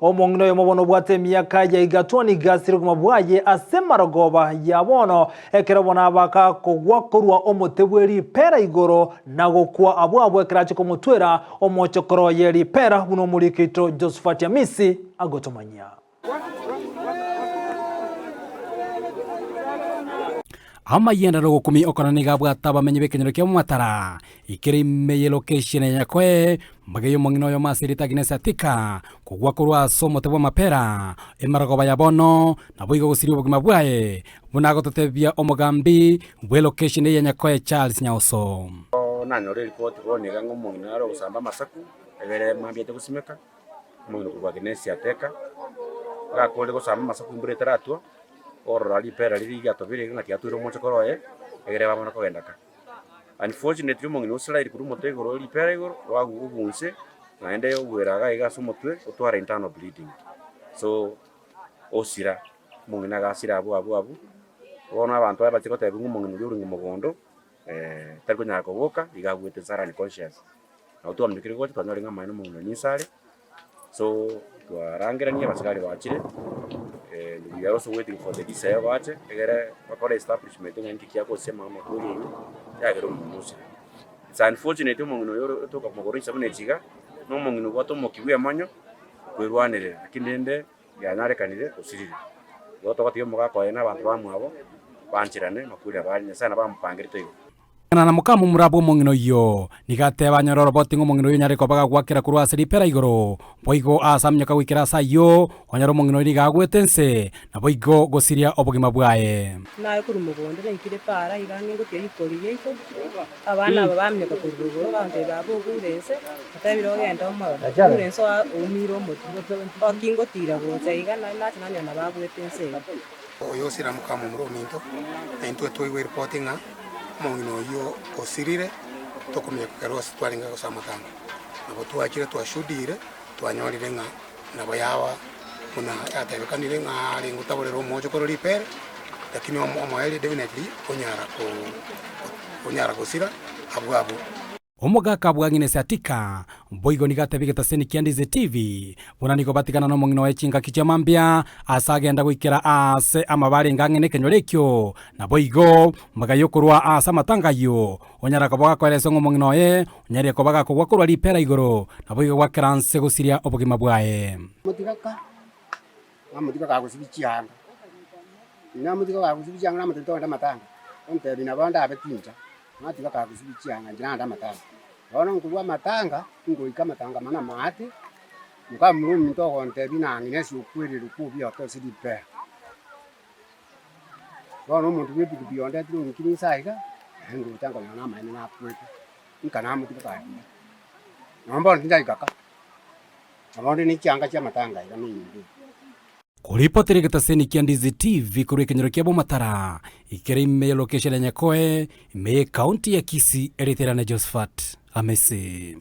Omong'ina oyomo bono obwate emiaka ya igatwa nigo asire obogima bwaye ase emarogoba ya bono, ekero bono abaka kogwa korwa omote bwe ripera igoro na gokwa abwo abwo ekero ache komotwera omochokoro oye ripera buna omoriki oito Josephat Amisi agotomanyia. Amayienderero gokumi okona nigo abwate abamenyi b'ekenyoro kia Mwamatara, ekere ime ye location ya Nyakoe, mbaga y'omong'ina oyomo ase erieta Agnes Atika, kogwa korwa ase omote bw'amapera, emarogoba ya bono, naboigo gosiria obogima bwaye, buna agototebia omogambi bw'elocation eye ya Nyakoe Charles Nyaoso. Nanyora eripoti bono iga ng'a omong'ina are ogosamba amasaku, egere mambia gosimeka. Omong'ina korwa Agnes ateka, agakore gosamba amasaku embura etaratwa, orora ripera riria riatobire iga ng'a tiatoire omochokoro oye, egere bamana kogenda ka. Unfortunately omong'ina osiraire korwa omote igoro ripera igoro, rwagwa obunse, naende ogwera iga iga ase omotwe, otwara internal bleeding. So, osira, omong'ina agasira abwo abwo abwo, bono abanto baye bachia kotebia ng'a omong'ina oria orenge mogondo, tari konyara koboka, iga agwete nse are unconscious. Nabo twamanyekire gocha twanyora ng'a amaene omong'ina ninse are, so twarangerania abasigari bachire, we are also waiting for the DCI bache egere bakore establishment ng'a ninki kiagosia amakweri aywo yagera omong'ina osira. It's unfortunate omong'ina oyo ore otoka komogora inse buna echi iga, na omong'ina obwate omokia bwa emonyo kwerwanerera lakini rende yanyarekanire osirire. Igo togotiga omogaka oye na abanto bamwabo bancherane amakweri abo are Nyasaye nabo amopangerete igo. Ng'ina na mokamomura bw'omong'ina oyio nigo ateba anyore oroboti ng'a omong'ina oyio onyare koba gagwakera korwa ase ripera igoro, boigo aase aminyoka goikera ase ayio, onyore omong'ina oyio nigo agwete ense, naboigo gosiria obogima bwaye. Naye korwa mogondo naikire para iga ang'e ngotiga rikori riaito, abana aba baminyoka korwa rogoro bantebia baba ogure ense, otebire ogende omorore, ogure ense oa oumire omotwe, oki ngotira gocha iga naende nacha nanyora nabo agwete ense eye. Oyo osira mokamomura ominto, na intwe twaigwa eripoti ng'a omong'ina oyio osirire, tokomanya kero ase twarenge gose amatanga. Nabo twachire twashuhudire, twanyorire ng'a nabo yaba buna yatebekanire ng'a arenge gotaborera omochokoro ripere, lakini omoerio definitely onyara ko onyara gosira abwo abwo. Omogaka bw'ang'ina Satika boigo nigo atebia egetaseni kia Ndizi TV buna nigo batigana nomong'ina oye chingaki chia mambia ase agenda goikera aase amaba arenge ang'e nekenyoro ekio. Naboigo mbaga yokorwa aase amatanga ayio onyara koba gakoeresa ng'a omong'ina oye onyarire koba gakogwa korwa ripera igoro naboigo gwakera nse gosiria obogima bwaye. Motigaka, namotiga kagosibia chianga, namotiga kagosibia chianga namotebia togende amatanga, ontebia nabo ndabe tincha. Natiga kagosibia chianga inche naende amatanga. Bono nkorwa amatanga, ngoika amatanga mana amaate, nkamura ominto ogontebia ng'a ng'ina ase okwererwa kwa obiato ase ripera. Bono omonto bwa epikipiki ondetire ong'ikire inse aiga, naende ngocha nkonyora namaene nakwete, nka namotiga kare buya. Nonya bono tindaika ka, nabo onde ne chianga chia amatanga iga na enyomba eye. Koripotera egetaseni kia Ndizi TV korwa ekenyoro kia Bomatara, ekere ime ya location ya Nyakoe, ime ye county ya Kisii, erieta riane Josephat Amisi.